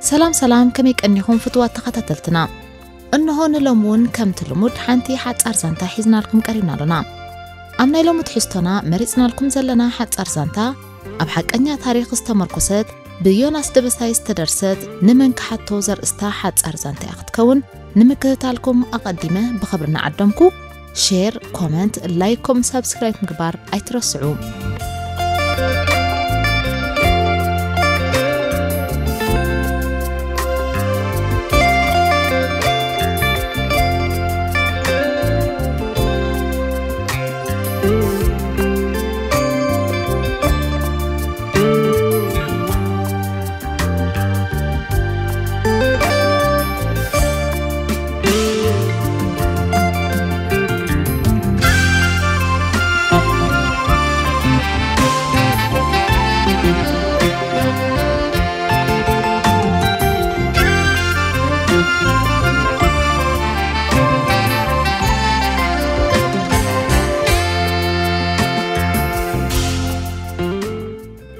ሰላም ሰላም፣ ከመይ ቀኒኹም ፍትዋት ተኸታተልትና? እንሆ ንሎም እውን ከምቲ ልሙድ ሓንቲ ሓጻር ዛንታ ሒዝናልኩም ቀሪብና ኣሎና። ኣብ ናይ ሎሚ ትሕዝቶና መሪጽናልኩም ዘለና ሓጻር ዛንታ፣ ኣብ ሓቀኛ ታሪኽ ዝተመርኮሰት ብዮናስ ደበሳይ ዝተደርሰት ንመን ክሓቶ ዘርእስታ ሓጻር ዛንታ እያ ክትከውን። ንምክትታልኩም ኣቐዲመ ብኽብሪ እናዓደምኩ፣ ሼር፣ ኮመንት፣ ላይክ ከምኡ ሳብስክራይብ ምግባር ኣይትረስዑ።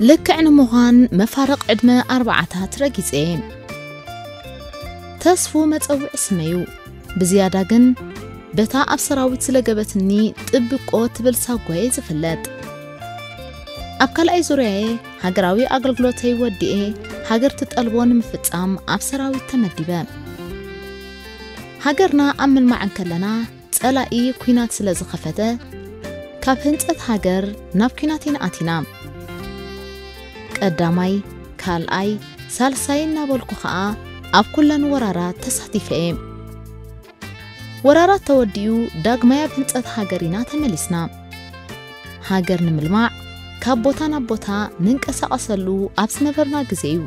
ልክዕ ንምዃን መፋርቕ ዕድመ ኣርባዓታት ረጊጸ። ተስፉ መጸውዒ ስመዩ። ብዝያዳ ግን በታ ኣብ ሰራዊት ዝለገበትኒ ጥብቆ ትብል ሳጓየ ዝፍለጥ። ኣብ ካልኣይ ዙርያየ ሃገራዊ ኣገልግሎተይ ወዲኤ ሃገር ትጠልቦ ንምፍጻም ኣብ ሰራዊት ተመዲበ። ሃገርና ኣብ ምልማዕ እንከለና ጸላኢ ኲናት ስለ ዝኸፈተ፣ ካብ ህንጸት ሃገር ናብ ኲናት ኢና ኣቲና። ቀዳማይ፣ ካልኣይ፣ ሳልሳይ እናበልኩ ኸኣ ኣብ ኩለን ወራራት ተሳቲፈ እየ። ወራራት ተወዲኡ ዳግማይ ኣብ ህንጸት ሃገር ኢና ተመሊስና። ሃገር ንምልማዕ ካብ ቦታ ናብ ቦታ ንንቀሳቐሰሉ ኣብ ዝነበርና ግዜ እዩ።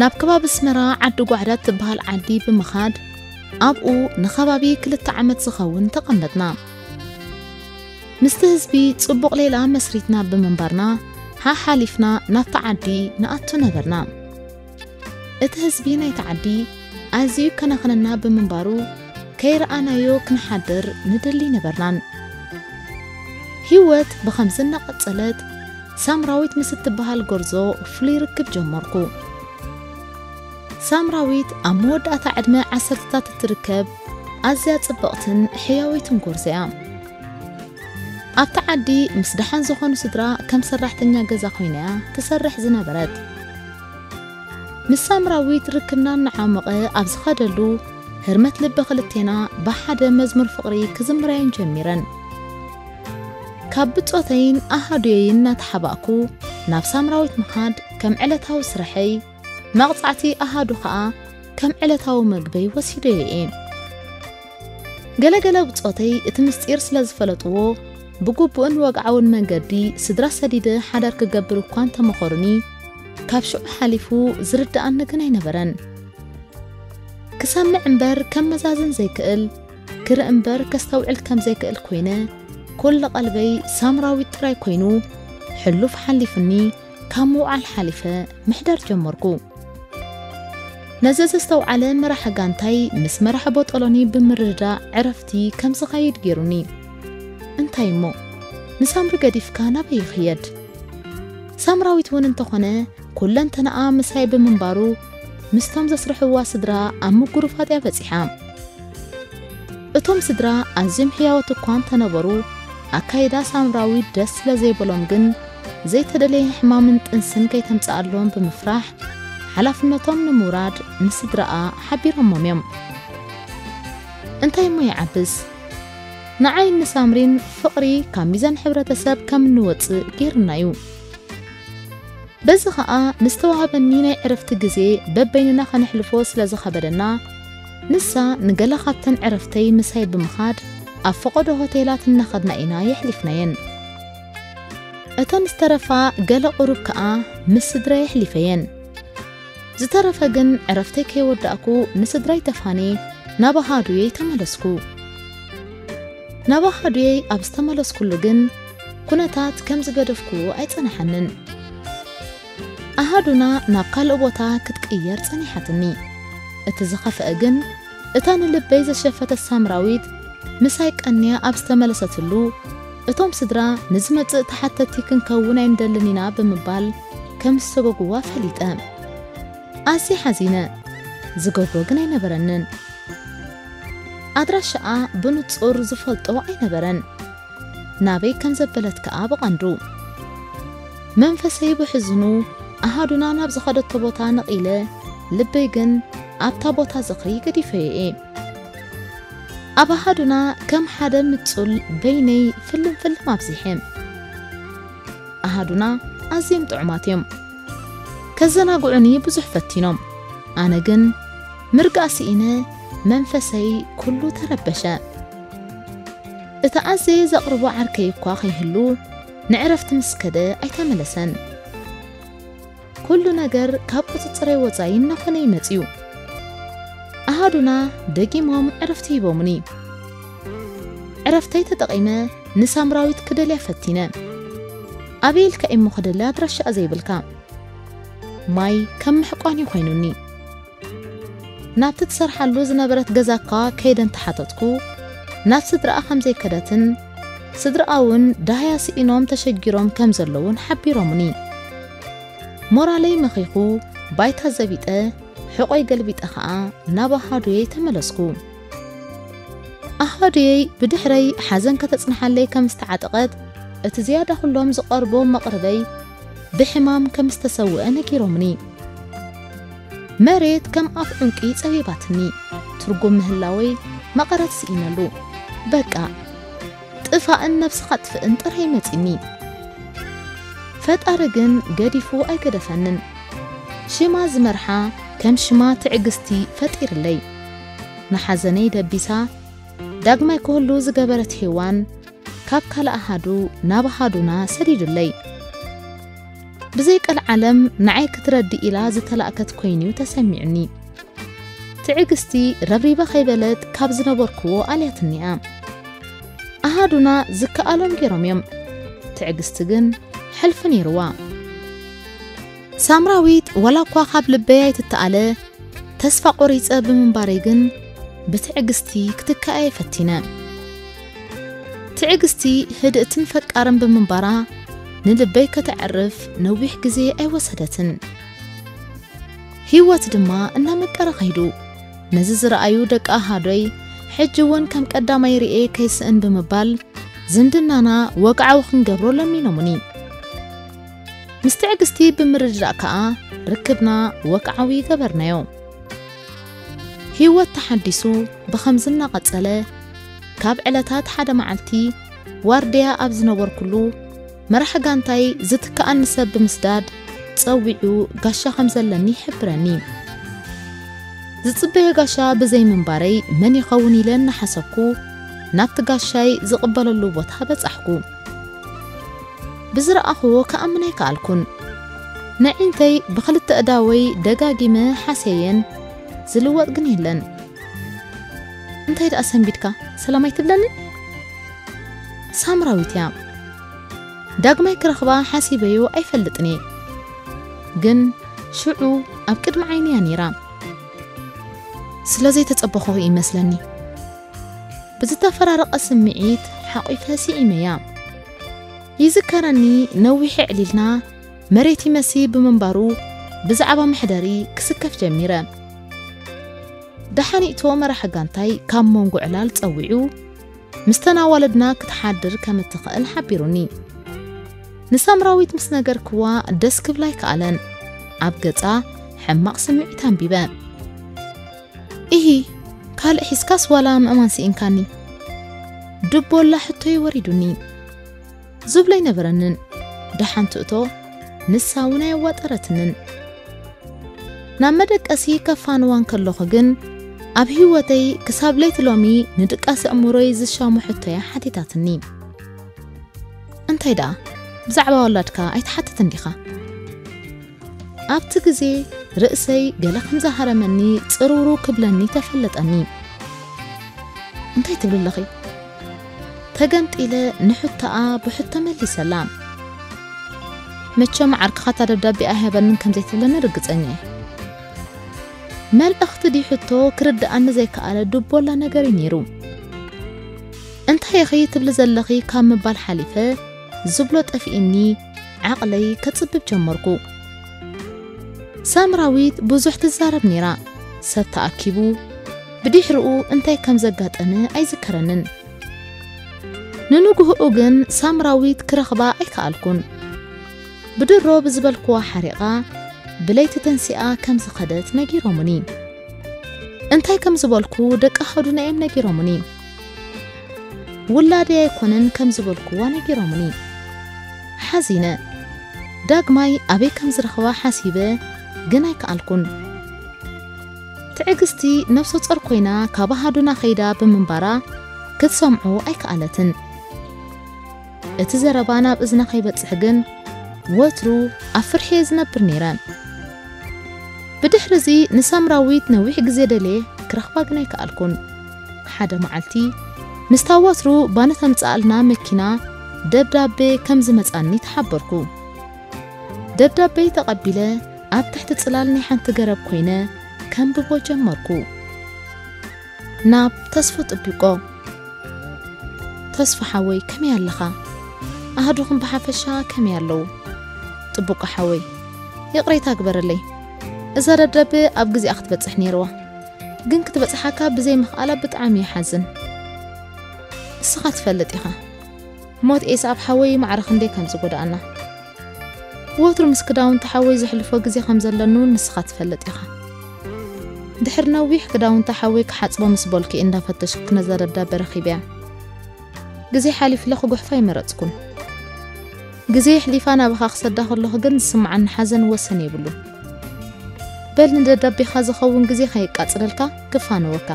ናብ ከባቢ ኣስመራ ዓዲ ጓዕዳ ትበሃል ዓዲ ብምኻድ ኣብኡ ንኸባቢ ክልተ ዓመት ዝኸውን ተቐመጥና። ምስቲ ህዝቢ ጽቡቕ ሌላ መስሪትና ብምንባርና ሓሓሊፍና ናብቲ ዓዲ ንኣቱ ነበርና። እቲ ህዝቢ ናይቲ ዓዲ ኣዝዩ ይከናኸነና ብምንባሩ ከይረኣናዮ ክንሓድር ንደሊ ነበርናን። ህይወት ብኸምዚ እናቐጸለት ሳምራዊት ምስ እትበሃል ጎርዞ ፍሉይ ርክብ ጀመርኩ። ሳምራዊት ኣብ መወዳእታ ዕድመ ዓሰርተታት እትርከብ ኣዝያ ጽብቕትን ሕያወይትን ጎርዞ እያ። ኣብቲ ዓዲ ምስ ደሓን ዝኾኑ ስድራ ከም ሰራሕተኛ ገዛ ኮይና እያ ትሰርሕ ዝነበረት። ምስ ሳምራዊት ርክብና እናዓመቐ ኣብ ዝኸደሉ ህርመት ልቢ ክልቴና ብሓደ መዝሙር ፍቕሪ ክዝምራየን ጀሚረን። ካብ ብጾተይን ኣሃዱየይን እናተሓባእኩ ናብ ሳምራዊት ምኻድ ከም ዕለታዊ ስርሐይ፣ መቕጻዕቲ ኣሃዱ ኸኣ ከም ዕለታዊ መግበይ ወሲደዮ እየ። ገለገለ ብጾተይ እቲ ምስጢር ስለ ዝፈለጥዎ፣ ብግቡእን ወግዓውን መንገዲ ስድራ ሰዲደ ሓዳር ክገብር እኳ እንተመኸሩኒ፣ ካብ ሽዑ ሓሊፉ ዝርድኣኒ ግን ኣይነበረን። ክሰምዕ እምበር ከመዛዝን ዘይክእል፣ ክርኢ እምበር ከስተውዕል ከም ዘይክእል ኮይነ፣ ኩሉ ቀልበይ ሳምራዊት ጥራይ ኮይኑ፣ ሕሉፍ ሓሊፉኒ፣ ካብ ምውዓል ሓሊፈ ምሕዳር ጀመርኩ። ነዚ ዘስተውዓለ መራሒ ጋንታይ ምስ መራሒ ቦጦሎኒ ብምርድዳእ ዕረፍቲ ከም ዝኸይድ ገይሩኒ። እንታይ እሞ፣ ንሳምሪ ገዲፍካ ናበይ ይኽየድ? ሳምራዊት እውን እንተኾነ ኩለንተናኣ ምሳይ ብምንባሩ፣ ምስቶም ዘስርሕዋ ስድራ ኣብ ምጉርፋጥ እያ በጺሓ። እቶም ስድራ ኣዝዮም ሕያዎት እኳ እንተነበሩ፣ ኣካይዳ ሳምራዊት ደስ ስለ ዘይበሎም ግን፣ ዘይተደለየ ሕማምን ጥንስን ከይተምጽኣሎም ብምፍራሕ፣ ሓላፍነቶም ንምውራድ ንስድራኣ ሓቢሮሞም እዮም። እንታይ እሞ ይዓብስ? ንዓይን ንሳምሪን ፍቕሪ ካብ ሚዛን ሕብረተሰብ ከም እንወጽእ ገይሩና እዩ። በዚ ኸኣ ንዝተዋህበኒ ናይ ዕረፍቲ ግዜ በበይንና ከነሕልፎ ስለ ዝኸበደና፣ ንሳ ንገለ ካብተን ዕረፍተይ ምሳይ ብምኻድ ኣብ ፈቐዶ ሆቴላት እናኸድና ኢና የሕሊፍናየን። እተን ዝተረፋ ገለ ቁሩብ ከኣ ምስ ስድራይ ኣሕሊፈየን። ዝተረፈ ግን ዕረፍተይ ከይወዳእኩ ንስድራይ ተፋንየ ናብ ኣሃዱየይ ተመለስኩ። ናብ ኣሃዱየይ ኣብ ዝተመለስኩሉ ግን ኩነታት ከም ዝገደፍኩዎ ኣይጸንሓንን። ኣሃዱና ናብ ካልእ ቦታ ክትቅየር ጸኒሓትኒ። እቲ ዝኸፍአ ግን እታ ንልበይ ዘሸፈተት ሳምራዊት ምሳይ ቀንያ ኣብ ዝተመለሰትሉ፣ እቶም ስድራ ንዝመጽእ ተሓተቲ ክንከውን ኣይንደልን ኢና ብምባል ከም ዝሰጎግዋ ፈሊጠ። ኣዝየ ሓዚነ። ዝገብሮ ግን ኣይነበረንን። ኣድራሻኣ ብንጹር ዝፈልጦ ኣይነበረን። ናበይ ከም ዘበለት ከኣ ብቐንዱ። መንፈሰይ ብሕዝኑ ኣሃዱና ናብ ዝኸደቶ ቦታ ነቒለ፣ ልበይ ግን ኣብታ ቦታ ዝኽሪ ገዲፈዮ እየ። ኣብ ኣሃዱና ከም ሓደ ምጹል በይነይ ፍልም ፍልም ኣብዚሐ። ኣሃዱና ኣዝዮም ጥዑማት እዮም። ከዘናግዑኒ ብዙሕ ፈቲኖም። ኣነ ግን ምርጋእ ስኢነ፣ መንፈሰይ ኩሉ ተረበሸ። እቲ ኣዘየ ዘቕርቦ ዓርከይ እኳ ከይህሉ፣ ንዕረፍቲ ምስ ከደ ኣይተመለሰን። ኩሉ ነገር ካብ ቁጽጽረይ ወጻኢ እናኾነ እዩ መጺኡ። ኣሃዱና ደጊሞም ዕረፍቲ ሂቦምኒ። ዕረፍተይ ተጠቒመ ንሳምራዊት ክደልያ ፈቲነ። ኣበይ ኢልካ እሞ ክደልያ ኣድራሻኣ ዘይብልካ? ማይ ከም ምሕቋን እዩ ኮይኑኒ። ናብቲ ትሰርሓሉ ዝነበረት ገዛ እኳ ከይደ እንተሓተትኩ፣ ናብ ስድራኣ ከም ዘይከደትን፣ ስድራኣ እውን ዳህያ ስኢኖም ተሸጊሮም ከም ዘለውን ሓቢሮምኒ። ሞራለይ መኺኹ፣ ባይታ ዘቢጠ፣ ሕቖይ ገልቢጠ ኸኣ ናብ ኣሃዱየይ ተመለስኩ። ኣሃዱየይ ብድሕረይ ሓዘን ከተጽንሓለይ ከም ዝተዓጠቐት፣ እቲ ዝያዳ ኩሎም ዝቐርቦ መቕርበይ ብሕማም ከም ዝተሰውአ ነጊሮምኒ። መሬት ከም ኣፍ ዑንቂ ጸቢባትኒ። ትርጉም ምህላወይ መቐረት ስኢነሉ። በቃ፣ ጥፋእን ነብስኻ ጥፍእን ጥራይ መጺኒ። ፈጣሪ ግን ገዲፉ ኣይገደፈንን። ሽማ ዝመርሓ ከም ሽማ ትዕግስቲ ፈጢርለይ። ንሓዘነይ ደቢሳ፣ ዳግማይ ክህሉ ዝገበረት ሄዋን፣ ካብ ካልእ ኣሃዱ ናብ ኣሃዱና ሰዲዱለይ። ብዘይ ቀልዓለም ንዓይ ክትረድእ ኢላ ዝተላእከት ኮይኑ'ዩ ተሰሚዑኒ። ትዕግስቲ ረብሪበ ከይበለት ካብ ዝነበርኩዎ ኣልያትኒ'ያ። ኣሃዱና ዝከኣሎም ገይሮም እዮም። ትዕግስቲ ግን ሕልፊ ነይርዋ። ሳምራዊት ዋላ እኳ ካብ ልበይ ኣይትተኣለ፣ ተስፋ ቆሪጸ ብምንባረይ ግን ብትዕግስቲ ክትከኣየ ፈቲነ። ትዕግስቲ ህድእትን ፈቃርን ብምንባራ ንልበይ ከተዕርፍ ነዊሕ ግዜ ኣይወሰደትን። ህይወት ድማ እናመቀረ ከይዱ። ነዚ ዝረኣዩ ደቂ ኣሃዶይ ሕጂ እውን ከም ቀዳማይ ርኤ ከይስእን ብምባል ዝምድናና ወግዓዊ ክንገብሮ ለሚኖምኒ። ምስ ትዕግስቲ ብምርድዳእ ከኣ ርክብና ወግዓዊ ገበርናዮ። ህይወት ተሓዲሱ ብኸምዚ እናቐጸለ፣ ካብ ዕለታት ሓደ መዓልቲ ዋርድያ ኣብ ዝነበርኩሉ፣ መራሒ ጋንታይ ዝትክኣኒ ሰብ ብምስዳድ ጸዊዑ ጋሻ ከም ዘለኒ ይሕብረኒ። ዝጽበዮ ጋሻ ብዘይ ምንባረይ መን ይኸውን ኢለ እናሓሰብኩ፣ ናብቲ ጋሻይ ዝቕበለሉ ቦታ በጻሕኩ። ብዝረኣኽዎ ክኣምን ኣይከኣልኩን። ነዒንተይ ብኽልተ እዳወይ ደጋጊመ ሓሰየን፣ ዝልወጥ ግን የለን። እንታይ ደኣ ሰንቢድካ? ሰላም ኣይትብለንን? ሳምራዊት እያ። ዳግማይ ክረኽባ ሓሲበዮ ኣይፈልጥን እየ። ግን ሽዑ ኣብ ቅድሚ ዓይነይ እያ ነይራ። ስለ ዘይተጸበኹ ይመስለኒ። ብዝተፈራረቐ ስምዒት ሓቒፈ ስዒመያ። ይዝከረኒ፣ ነዊሕ ኣዕሊልና መሬት ይመሲ ብምንባሩ ብዛዕባ መሕደሪ ክስከፍ ጀሚረ። ደሓኒእቶ መራሒ ጋንታይ ካብ መንጎ ዕላል ጸዊዑ፣ ምስተን ኣዋልድና ክትሓድር ከም እትኽእል ሓቢሩኒ። ንሳምራዊት ምስ ነገርክዋ ደስ ክብላ ኣይከኣለን። ኣብ ገጻ ሕማቕ ስምዒት ኣንቢበ። ኢሂ፣ ካልእ ሒዝካስ ዋላ ምእማን ስኢንካኒ? ድቦላ ሕቶይ ወሪዱኒ። ዝብሎ ኣይነበረንን። ደሓን ትእቶ፣ ንሳ እውን ኣየዋጠረትንን። ናብ መደቀሲ ከፋንዋ እንከለኹ ግን፣ ኣብ ህይወተይ ክሳብ ለይቲ ሎሚ ንድቃስ ኣእምሮይ ዝሻሙ ሕቶያ ሓቲታትኒ። እንታይ ደኣ፣ ብዛዕባ ወላድካ ኣይትሓትትን ዲኻ? ኣብቲ ግዜ ርእሰይ ገለ ከም ዝሃረመኒ ጽርውርው ክብለኒ ተፈለጠኒ። እንታይ ትብሊ ኣለኺ? ተገምጢለ ንሕቶኣ ብሕቶ መሊሰላ። መቸም ዓርክኻ እታ ደብዳቤ ኣይሃበንን ከም ዘይትብለኒ ርግጸኛ እየ። መልእኽቲ ድዩ ሕቶ ክርድኣኒ ዘይከኣለ ድቦላ ነገር እዩ ነይሩ። እንታይ ኢኺ ትብሊ ዘለኺ ካብ ምባል ሓሊፈ ዝብሎ ጠፊእኒ ዓቕለይ ከጽብብ ጀመርኩ። ሳምራዊት ብዙሕ ትዛረብ ነይራ። ሰብ ተኣኪቡ፣ ብድሕርኡ እንታይ ከም ዘጋጠመ ኣይዝከረንን። ንንግህኡ ግን ሳምራዊት ክረኽባ ኣይከኣልኩን። ብድሮ ብዝበልክዋ ሓሪቓ ብለይቲ ተንሲኣ ከም ዝኸደት ነጊሮምኒ። እንታይ ከም ዝበልኩ ደቂ ኣሃዱና እዮም ነጊሮምኒ። ውላደይ ኣይኮነን ከም ዝበልክዋ ነጊሮምኒ። ሓዚነ። ዳግማይ ኣበይ ከም ዝረኽባ ሓሲበ ግን ኣይከኣልኩን። ትዕግስቲ ነፍሰ ጾር ኮይና ካብ ኣሃዱና ከይዳ ብምንባራ ክትሰምዖ ኣይከኣለትን። እቲ ዘረባ ናብ እዝና ከይበጽሕ ግን ወትሩ ኣብ ፍርሒ እየ ዝነብር ነይረ። ብድሕሪ እዚ ንሳምራዊት ነዊሕ ግዜ ደልየ ክረኽባ ግን ኣይከኣልኩን። ሓደ መዓልቲ ምስታ ወትሩ ባኒ ተምጽኣልና መኪና ደብዳቤ ከም ዝመጻኒ ተሓበርኩ። ደብዳቤይ ተቐቢለ ኣብ ትሕቲ ጽላል ናይ ሓንቲ ገረብ ኮይነ ከንብቦ ጀመርኩ። ናብ ተስፉ ጥቢቆ። ተስፉ ሓወይ፣ ከመይ ኣለኻ? ኣሃዱኹም ብሓፈሻ ከመይ ኣለዉ? ጥቡቆ ሓወይ፣ ይቕሬታ ግበረለይ። እዛ ደብዳቤ ኣብ ግዜኣ ክትበጽሕ ነይርዋ፣ ግን ክትበጽሓካ ብዘይ ምኽኣላ ብጣዕሚ ይሓዝን። እስኻ ትፈልጥ ኢኻ፣ ሞት ኤስኣብ ሓወይ ማዕረ ክንደይ ከም ዝጎድኣና። ወትሩ ምስ ክዳውንቲ ሓወይ ዘሕልፎ ግዜ ከም ዘለኒ እውን ንስኻ ትፈልጥ ኢኻ። ድሕሪ ነዊሕ ክዳውንቲ ሓወይ ክሓጽቦ ምስ በልኩ እንዳፈተሽኩ ነዛ ደብዳቤ ረኺበያ። ግዜ ሓሊፉለ ክጉሕፋ ኣይመረጽኩን። ግዜ ኣሕሊፋ ናባኻ ክሰዳ ከለኹ ግን ዝስምዓኒ ሓዘን ወሰን የብሉን። በል ንደብዳቤኻ ዝኸውን ግዜ ከየቃጽለልካ ክፋነወካ።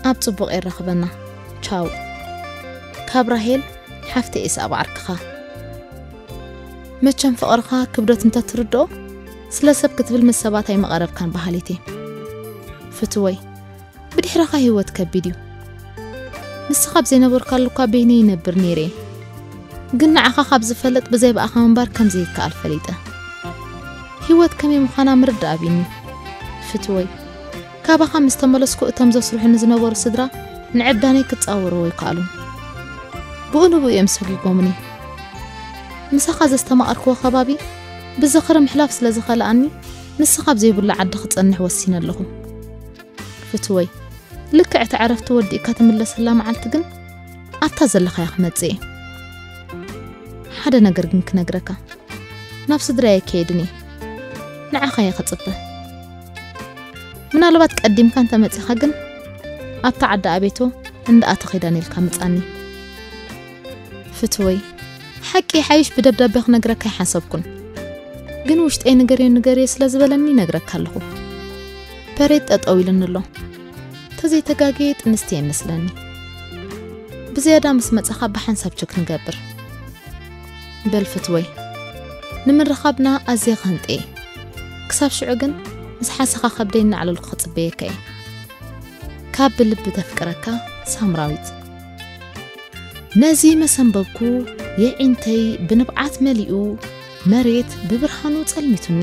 ኣብ ጽቡቕ የራኽበና። ቻው። ካብ ራሄል ሓፍቲ ኤስኣብ ዓርክኻ። መቸም ፍቕርኻ ክብደት እንተትርድኦ፣ ስለ ሰብ ክትብል ምስ ሰባት ኣይምቐረብካን በሃሊት እየ። ፍትወይ፣ ብድሕረኻ ህይወት ከቢድ እዩ። ንስኻ ኣብ ዘይነበርካሉ እኳ በይነይ ይነብር ነይረ እየ። ግን ንዓኻ ካብ ዝፈለጥ ብዘይ ብኣኻ ምንባር ከም ዘይከኣል ፈሊጠ። ህይወት ከመይ ምዃና ምርዳእ ኣብዩኒ። ፍትወይ፣ ካባኻ ምስ ተመለስኩ እቶም ዘስርሑኒ ዝነበሩ ስድራ ንዕብዳነይ ክጻወርዎ ኣይከኣሉን። ብኡ ንብኡ እዮም ሰጒጎምኒ። ምሳኻ ዘስተማቐርክዎ ከባቢ ብዝኽሪ ምሕላፍ ስለ ዝኸልኣኒ፣ ንስኻ ኣብ ዘይብሉ ዓዲ ክጸንሕ ወሲነ ኣለኹ። ፍትወይ፣ ልክዕ እቲ ዕረፍቲ ወዲእካ ትምለሰላ መዓልቲ ግን ኣብታ ዘለኻያ ክመጽእ እየ። ሓደ ነገር ግን ክነግረካ፣ ናብ ስድራይ ኣይከይድን እየ። ንዓኻ እየ ክጽበ። ምናልባት ቀዲምካ እንተመጺኻ ግን ኣብታ ዓዲ ኣቤቶ እንዳ ኣቶ ኺዳን ኢልካ ምጻኒ። ፍትወይ፣ ሓቂ ሓይሽ ብደብዳቤ ክነግረካ ኣይሓሰብኩን። ግን ውሽጠይ ንገርዮ ንገርዮ ስለ ዝበለኒ ይነግረካ ኣለኹ። ፐሬድ ጠጠው ኢሉኒ ኣሎ። ተዘይተጋግየ ጥንስቲ እየ መስለኒ። ብዝያዳ ምስ መጻኻ ብሓንሳብ ቸክ ንገብር። በል ፍትወይ፣ ንምርኻብና ኣዝየ ክህንጥ እየ። ክሳብ ሽዑ ግን ምስ ሓሰኻ ከብደይ እናዕለልኩ ክጽበየካ እየ። ካብ ብልቢ ተፍቅረካ ሳምራዊት። ነዚ መሰንበብኩ የዒንተይ ብንብዓት መሊኡ መሬት ብብርሃኑ ጸልሚቱኒ።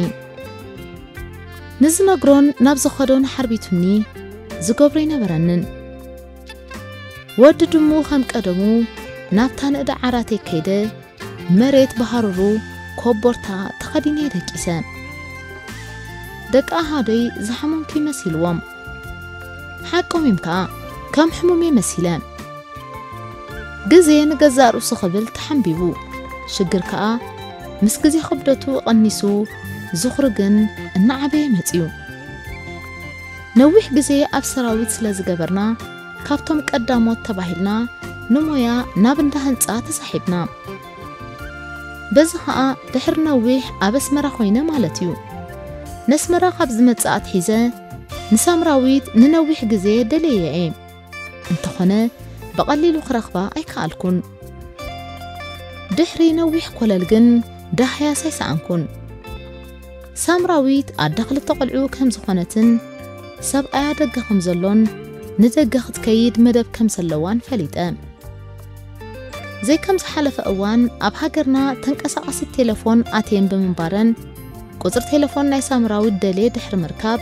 ንዝነግሮን ናብ ዝኸዶን ሓርቢቱኒ ዝገብሮ ኣይነበረንን። ወዲ ድሙ ከም ቀደሙ ናብታ ንእዳ ዓራተይ ከይደ መሬት ብሃሩሩ ኮቦርታ ተኸዲነ ደቂሰ። ደቂ ኣሃደይ ዝሓመምኩ ይመሲልዎም። ሓቆም እዮም ከኣ፣ ከም ሕሙም እየ መሲለ። ግዜ ንገዛእ ርእሱ ክብል ተሓንቢቡ። ሽግር ከኣ ምስ ግዜ ክብደቱ ቀኒሱ፣ ዝኽሩ ግን እናዓበየ መጺኡ። ነዊሕ ግዜ ኣብ ሰራዊት ስለ ዝገበርና፣ ካብቶም ቀዳሞት ተባሂልና ንሞያ ናብ እንዳ ህንጻ ተሳሒብና። በዚ ኸኣ ድሕሪ ነዊሕ ኣብ ኣስመራ ኮይነ ማለት እዩ። ነስመራ ካብ ዝመጽእ ኣትሒዘ ንሳምራዊት ንነዊሕ ግዜ ደለየ እየ። እንተኾነ ብቐሊሉ ክረኽባ ኣይከኣልኩን። ድሕሪ ነዊሕ ኮለል ግን ዳህያስ ኣይሰኣንኩን። ሳምራዊት ኣደ ክልተ ቆልዑ ከም ዝኾነትን ሰብኣያ ደገ ከም ዘሎን ንደገ ክትከይድ መደብ ከም ዘለዋን ፈሊጠ። ዘይከም ዝሓለፈ እዋን ኣብ ሃገርና ተንቀሳቓሲት ቴሌፎን ኣትየን ብምንባረን፣ ቁጽሪ ቴሌፎን ናይ ሳምራዊት ደልየ ድሕሪ ምርካብ፣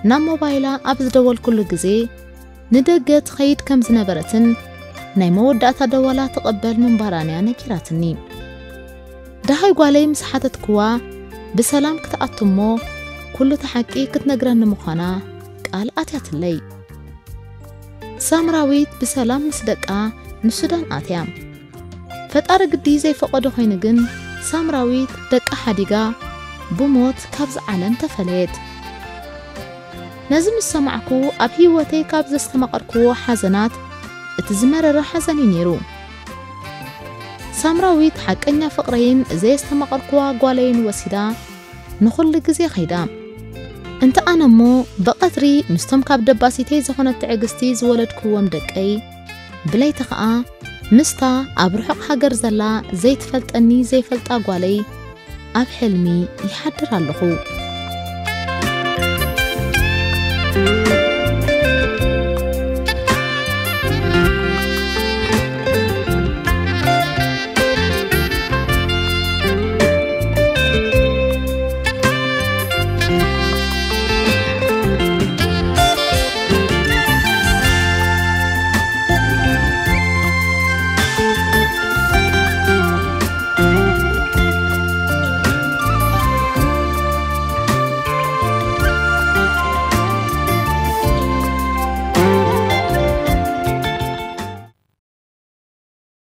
ናብ ሞባይላ ኣብ ዝደወልኩሉ ግዜ፣ ንደገ ትኸይድ ከም ዝነበረትን ናይ መወዳእታ ደወላ ትቕበል ምንባራን እያ ነጊራትኒ። ደሃይ ጓለይ ምስ ሓተትክዋ፣ ብሰላም ክትኣቱ እሞ ኩሉ እቲ ሓቂ ክትነግረኒ ምዃና ቃል ኣትያትለይ። ሳምራዊት ብሰላም ምስ ደቃ ንሱዳን ኣትያ። ፈጣሪ ግዲ ዘይፈቐዶ ኮይኑ ግን ሳምራዊት ደቃ ሓዲጋ ብሞት ካብዚ ዓለም ተፈለየት። ነዚ ምስ ሰማዕኩ ኣብ ህይወተይ ካብ ዘስተማቐርክዎ ሓዘናት እቲ ዝመረረ ሓዘን እዩ ነይሩ። ሳምራዊት ሓቀኛ ፍቕረይን ዘየስተማቐርክዋ ጓለይን ወሲዳ ንኹሉ ግዜ ኸይዳ። እንተ ኣነ እሞ ብቐትሪ ምስቶም ካብ ደባሲተይ ዝኾነት ትዕግስቲ ዝወለድክዎም ደቀይ፣ ብለይቲ ኸኣ ምስታ ኣብ ርሑቕ ሃገር ዘላ ዘይትፈልጠኒ ዘይፈልጣ ጓለይ ኣብ ሕልሚ ይሓድር ኣለኹ።